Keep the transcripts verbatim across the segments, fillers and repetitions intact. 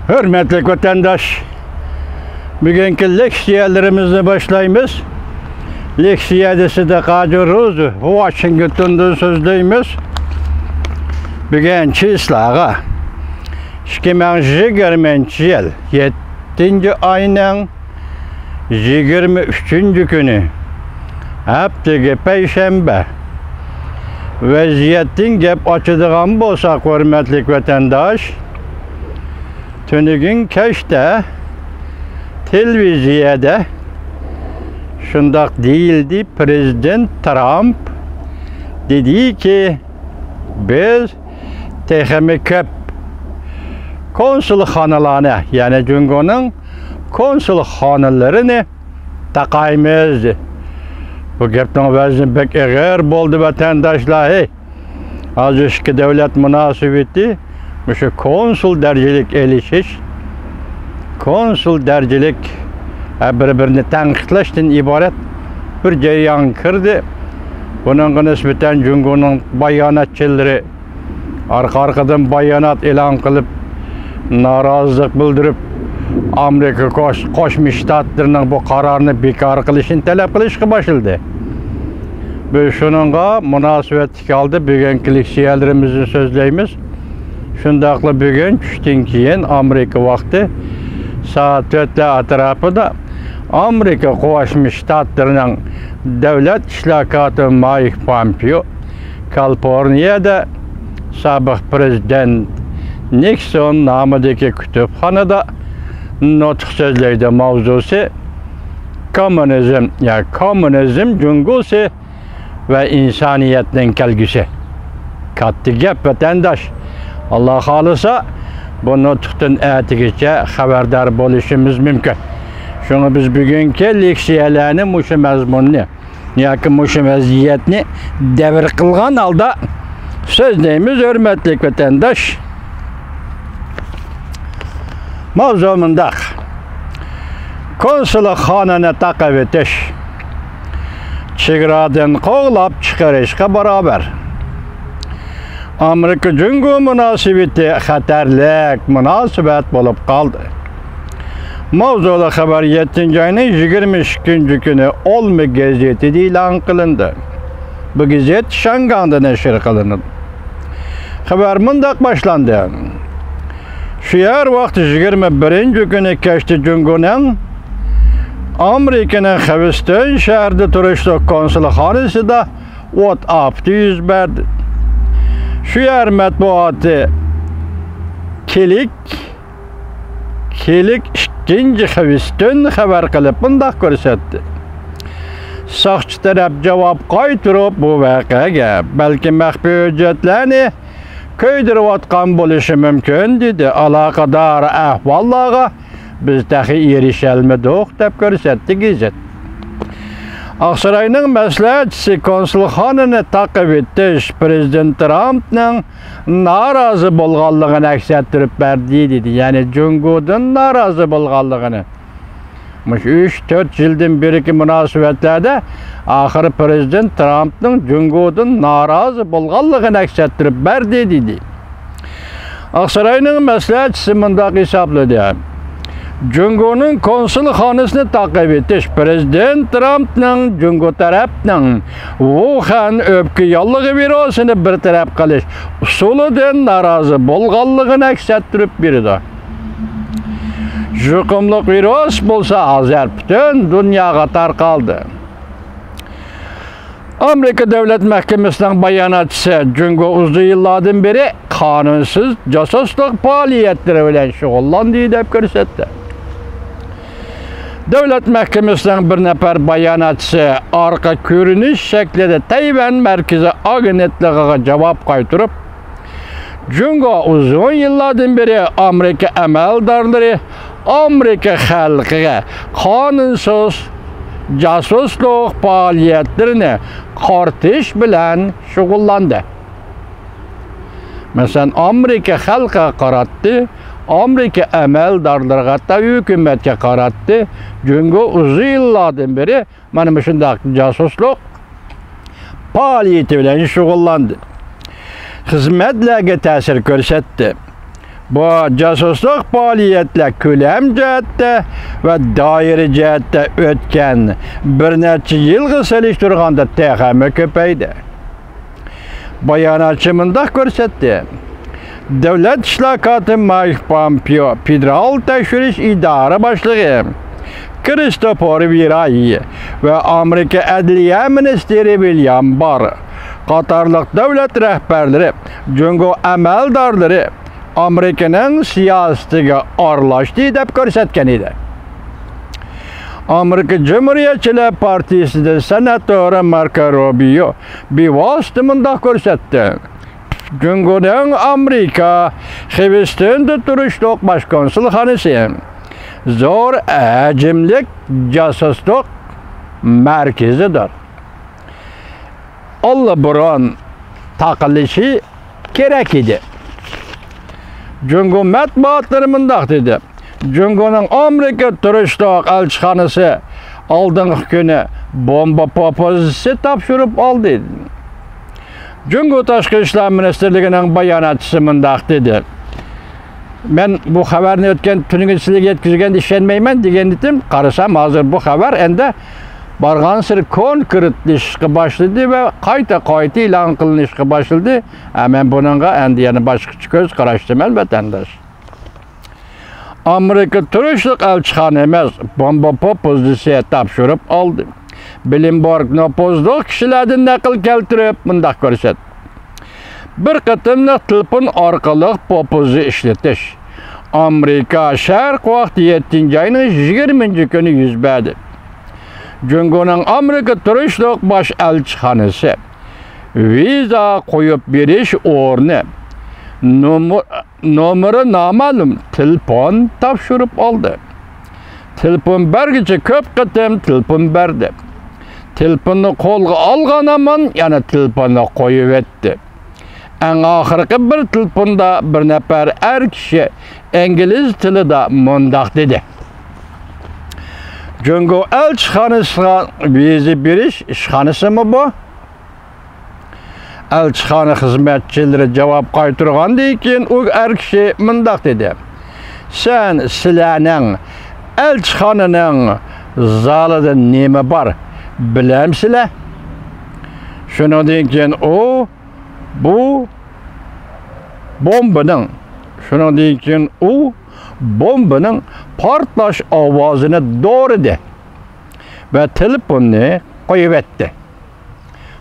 ھۆرمەتلىك ۋەتەنداش، بۈگۈنكى لېكسىيەلىرىمىزنى باشلايمىز. لېكسىيەدە سىدىق ھاجى روز ۋاشىنگتوندىن سۆزلەيمىز. بۈگۈن چىسلاغا ئىككى مىڭ يىگىرمىنچى يىل يەتتىنچى ئاينىڭ يىگىرمە ئۈچىنچى كۈنى، ھەپتىگە پەيشەنبە. ۋەزىيەتتىن گەپ ئاچىدىغان بولساق، ھۆرمەتلىك ۋەتەنداش، تۈنۈگۈن كەچتە تېلېۋىزىيەدە شۇنداق دېيىلدى، پىرېزىدېنت ترامپ دېدىكى، بىز تېخىمۇ كۆپ كونسۇلخانىلارنى، يەنى جۇڭگونىڭ كونسۇلخانىلىرىنى تاقايمىز. بۇ گەپنىڭ ۋەزنى بەك ئېغىر بولدى، ۋەتەنداشلار. ھەي، ھازىر ئىككى دۆلەت مۇناسىۋىتى مۇشۇ كونسۇل دەرىجىلىك ئېلىشىش، كونسۇل دەرىجىلىك، ھە، بىر-بىرىنى تەنقىدلەشتىن ئىبارەت بىر جەريانغا كىردى. بۇنىڭغا نىسبەتەن جۇڭگونىڭ باياناتچىلىرى ئارقا-ئارقىدىن بايانات ئېلان قىلىپ، نارازىلىق بىلدۈرۈپ، ئامېرىكا قوش-، قوشما شتاتلىرىنىڭ بۇ قارارنى بىكار قىلىشىنى تەلەپ قىلىشقا باشلىدى. بىز شۇنىڭغا مۇناسىۋەتلىك ھالدا بۈگۈنكى لېكسىيەلىرىمىزنى سۆزلەيمىز. شۇنداقلا بۈگۈن چۈشتىن كېيىن ئامېرىكا ۋاقتى سائەت تۆتلەر ئەتراپىدا ئامېرىكا قوشما شتاتلىرىنىڭ دۆلەت ئىشلار كاتىپى مايك پومپېئو كالىفورنىيەدە سابىق پىرېزىدېنت نىكسون نامىدىكى كۇتۇپخانىدا نۇتۇق سۆزلەيدۇ. ماۋزۇسى كوممۇنىزم، يا كوممۇنىزم جۇڭگوسى ۋە ئىنسانىيەتنىڭ كەلگۈسى. كاتتا گەپ، ۋەتەنداش. ئاللا خالىسا، بۇ نۇتۇقتىن ئەتىگىچە خەۋەردار بولۇشىمىز مۇمكىن. شۇڭا بىز بۈگۈنكى لېكسىيەلەرنى مۇشۇ مەزمۇننى ياكى مۇشۇ ۋەزىيەتنى دەۋر قىلغان ھالدا سۆزلەيمىز، ھۆرمەتلىك ۋەتەنداش. ماۋزۇ مۇنداق. كونسۇلخانىنى تاقىۋېتىش چېگرادىن قوغلاپ چىقىرىشقا باراۋەر. ئامېرىكا جۇڭگو مۇناسىۋىتى خەتەرلىك مۇناسىۋەت بولۇپ قالدى. ماۋزۇلۇق خەۋەر يەتتىنچى ئاينىڭ يىگىرمە ئىككىنچى كۈنى ئولما گېزىتىدە ئېلان قىلىندى. بۇ گېزىت شياڭگاڭدا نەشر قىلىنىدۇ. خەۋەر مۇنداق باشلاندى. شۇ يەر ۋاقتى يىگىرمە بىرىنچى كۈنى كەچتە جۇڭگونىڭ ئامېرىكىنىڭ خىۋستون شەھىرىدە تۇرۇشلۇق كونسۇلخانىسىدا ئوت ئاپىتى يۈز بەردى. شۇ يەر مەتبۇئاتى كىلىك، كىلىك ئىككىنچى خىۋستون خەۋەر قىلىپ مۇنداق كۆرسەتتى. ساقچى تەرەپ جاۋاب قايتۇرۇپ، بۇ ۋەقەگە بەلكى مەخپىي ھۆججەتلەرنى كۆيدۈرۈۋاتقان بولۇشى مۇمكىن، دېدى. ئالاقىدار ئەھۋاللارغا بىز تېخى ئېرىشەلمىدۇق، دەپ كۆرسەتتى گېزىت. ئاقساراينىڭ مەسلىھەتچىسى كونسۇلخانىنى تاقىۋېتىش پىرېزىدېنت ترامپنىڭ نارازى بولغانلىقىنى ئەكس ئەتتۈرۈپ بەردى، دېدى. يەنى جۇڭگودىن نارازى بولغانلىقىنى. مۇشۇ ئۈچ، تۆت يىلدىن بېرىكى مۇناسىۋەتلەردە ئاخىرى پىرېزىدېنت ترامپنىڭ جۇڭگودىن نارازى بولغانلىقىنى ئەكس ئەتتۈرۈپ بەردى، دېدى. ئاقساراينىڭ مەسلىھەتچىسى مۇنداق ھېسابلىدى. جۇڭگونىڭ كونسۇلخانىسىنى تاقىۋېتىش پىرېزىدېنت ترامپنىڭ جۇڭگو تەرەپنىڭ ۋۇخەن ئۆپكە ياللۇغى ۋىرۇسىنى بىر تەرەپ قىلىش ئۇسۇلىدىن نارازى بولغانلىقىنى ئەكس ئەتتۈرۈپ بېرىدۇ. يۇقۇملۇق ۋىرۇس بولسا ھازىر پۈتۈن دۇنياغا تارقالدى. ئامېرىكا دۆلەت مەھكىمىسىنىڭ باياناتچىسى جۇڭگو ئۇزۇن يىللاردىن بېرى قانۇنسىز جاسۇسلۇق پائالىيەتلىرى بىلەن شۇغۇللاندى، دەپ كۆرسەتتى. دۆلەت مەھكىمىسىنىڭ بىر نەپەر باياناتچىسى ئارقا كۆرۈنۈش شەكلىدە تەيۋەن مەركىزىي ئاگېنتلىقىغا جاۋاب قايتۇرۇپ، جۇڭگو ئۇزۇن يىللاردىن بېرى ئامېرىكا ئەمەلدارلىرى ئامېرىكا خەلقىگە قانۇنسىز جاسۇسلۇق پائالىيەتلىرىنى قارىتىش بىلەن شۇغۇللاندى. مەسىلەن، ئامېرىكا خەلقىگە قاراتتى، ئامېرىكا ئەمەلدارلىرىغا، ھەتتا ھۆكۈمەتكە قاراتتى. جۇڭگو ئۇزۇن يىللاردىن بېرى مانا مۇشۇنداق جاسۇسلۇق پائالىيىتى بىلەن شۇغۇللاندى. خىزمەتلەرگە تەسىر كۆرسەتتى. بۇ جاسۇسلۇق پائالىيەتلەر كۆلەم جەھەتتە ۋە دائىرە جەھەتتە ئۆتكەن بىر نەچچە يىلغا سېلىشتۇرغاندا تېخىمۇ كۆپەيدى. باياناتچى مۇنداق كۆرسەتتى: دۆلەت ئىشلار كاتىپى مايك پومپېئو، فېدېرال تەكشۈرۈش ئىدارە باشلىقى كىرىستوفېر ۋېراي ۋە ئامېرىكا ئەدلىيە مىنىستىرى ۋىليام بار قاتارلىق دۆلەت رەھبەرلىرى جۇڭگو ئەمەلدارلىرى ئامېرىكىنىڭ سىياسىتىگە ئارىلاشتى دەپ كۆرسەتكەن ئىدى. ئامېرىكا جۇمھۇرىيەتچىلەر پارتىيىسىدىن سېناتور ماركو روبىيو بىۋاسىتە مۇنداق كۆرسەتتى: جۇڭگونىڭ ئامېرىكا خىۋستوندا تۇرۇشلۇق باش كونسۇلخانىسى زور ھەجىملىك جاسۇسلۇق مەركىزىدۇر. ئاللىبۇرۇن تاقىلىشى كېرەك ئىدى. جۇڭگو مەتبۇئاتلىرى مۇنداق دېدى: جۇڭگونىڭ ئامېرىكا تۇرۇشلۇق ئەلچىخانىسى ئالدىنقى كۈنى بومبا پوپۇزىسى تاپشۇرۇپ ئالدى. جۇڭگو تاشقى ئىشلار مىنىستىرلىكىنىڭ باياناتچىسى مۇنداق دېدى: مەن بۇ خەۋەرنى ئۆتكەن تۈنۈگۈن سىلەرگە يەتكۈزگەندە ئىشەنمەيمەن دېگەنىدىم. قارىسام، ھازىر بۇ خەۋەر ئەندى بارغانسېرى كونكرېتلىشىشقا باشلىدى ۋە قايتا-قايتا ئېلان قىلىنىشقا باشلىدى. ھە، مەن بۇنىڭغا ئەندى يەنە باشقىچە كۆز قاراشتىمەن، ۋەتەنداش. ئامېرىكا تۇرۇشلۇق ئەلچىخانا ئەمەس، بومبا پوپۇزىسى تاپشۇرۇپ ئالدى. بلومبېرگ نوپۇزلۇق كىشىلەردىن نەقىل كەلتۈرۈپ مۇنداق كۆرسەتتى: بىر قېتىملىق تېلېفون ئارقىلىق پوپۇزا ئىشلىتىش ئامېرىكا شەرق ۋاقتى يەتتىنچى ئاينىڭ يىگىرمىنچى كۈنى يۈز بەردى. جۇڭگونىڭ ئامېرىكا تۇرۇشلۇق باش ئەلچىخانىسى ۋىزا قويۇپ بېرىش ئورنى، نومۇر، نومۇرى نامەلۇم تېلېفون تاپشۇرۇپ ئالدى. تېلېفون بەرگۈچى كۆپ قېتىم تېلېفون بەردى. تېلېفوننى قولغا ئالغان ھامان يەنە تېلېفوننى قويۇۋەتتى. ئەڭ ئاخىرقى بىر تېلېفوندا بىر نەپەر ئەر كىشى ئىنگلىز تىلىدا مۇنداق دېدى: جۇڭگو ئەلچىخانىسىغا ۋىزا بېرىش ئىشخانىسىمۇ بۇ؟ ئەلچىخانا خىزمەتچىلىرى جاۋاب قايتۇرغاندىن كېيىن، ئۇ ئەر كىشى مۇنداق دېدى: سەن سىلەرنىڭ ئەلچىخانىنىڭ زالىدا نېمە بار، بىلەمسىلەر؟ شۇنىڭدىن كېيىن ئۇ بۇ بومبىنىڭ، شۇنىڭدىن كېيىن ئۇ بومبىنىڭ پارتلاش ئاۋازىنى دورىدى ۋە تېلېفوننى قويۇۋەتتى.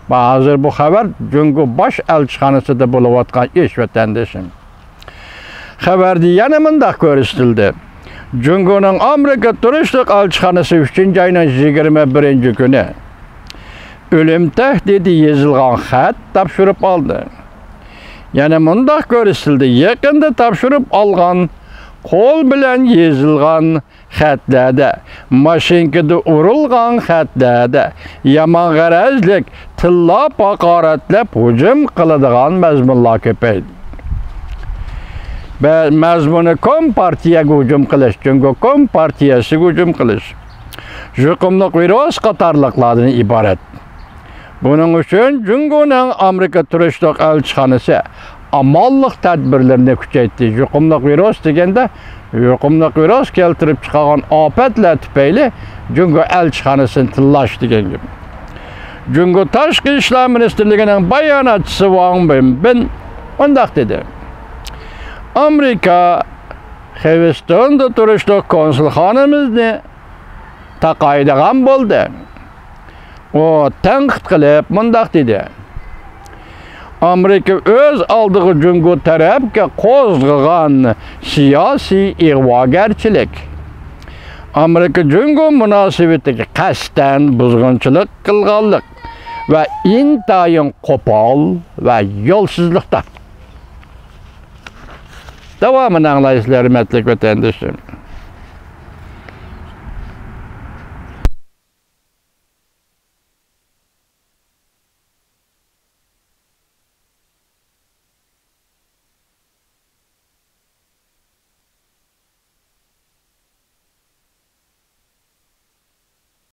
ھازىر بۇ خەۋەر جۇڭگو باش ئەلچىخانىسىدا بولۇۋاتقان ئىش، ۋەتەندىشىم. خەۋەردە يەنە مۇنداق كۆرسىتىلدى: جۇڭگونىڭ ئامېرىكا تۇرۇشلۇق ئەلچىخانىسى ئۈچىنچى ئاينىڭ يىگىرمە بىرىنچى كۈنى ئۆلۈم تەھدىتى يېزىلغان خەت تاپشۇرۇپ ئالدى. يەنە مۇنداق كۆرسىتىلدى: يېقىندا تاپشۇرۇپ ئالغان قول بىلەن يېزىلغان خەتلەردە، ماشىنكىدا ئۇرۇلغان خەتلەردە يامان غەرەزلىك، تىللاپ ھاقارەتلەپ ھۇجۇم قىلىدىغان مەزمۇنلار كۆپەيدى. بە-، مەزمۇنى كومپارتىيەگە ھۇجۇم قىلىش، جۇڭگو كومپارتىيەسىگە ھۇجۇم قىلىش، يۇقۇملۇق ۋىرۇس قاتارلىقلاردىن ئىبارەت. بۇنىڭ ئۈچۈن جۇڭگونىڭ ئامېرىكا تۇرۇشلۇق ئەلچىخانىسى ئامانلىق تەدبىرلىرىنى كۈچەيتتى. يۇقۇملۇق ۋىرۇس دېگەندە، يۇقۇملۇق ۋىرۇس كەلتۈرۈپ چىقارغان ئاپەتلەر تۈپەيلى جۇڭگو ئەلچىخانىسىنى تىللاش دېگەن گەپ. جۇڭگو تاشقى ئىشلار مىنىستىرلىكىنىڭ باياناتچىسى ۋاڭ بىنبىن مۇنداق دېدى: ئامېرىكا خىۋستوندا تۇرۇشلۇق كونسۇلخانىمىزنى تاقايدىغان بولدى. ئۇ تەنقىد قىلىپ مۇنداق دېدى: ئامېرىكا ئۆز ئالدىغا جۇڭگو تەرەپكە قوزغىغان سىياسىي ئىغۋاگەرچىلىك، ئامېرىكا جۇڭگو مۇناسىۋىتىگە قەستەن بۇزغۇنچىلىق قىلغانلىق ۋە ئىنتايىن قوپال ۋە يولسىزلىقتا. داۋامىنى ئاڭلايسىلەر، ھۆرمەتلىك ۋەتەندىشىم.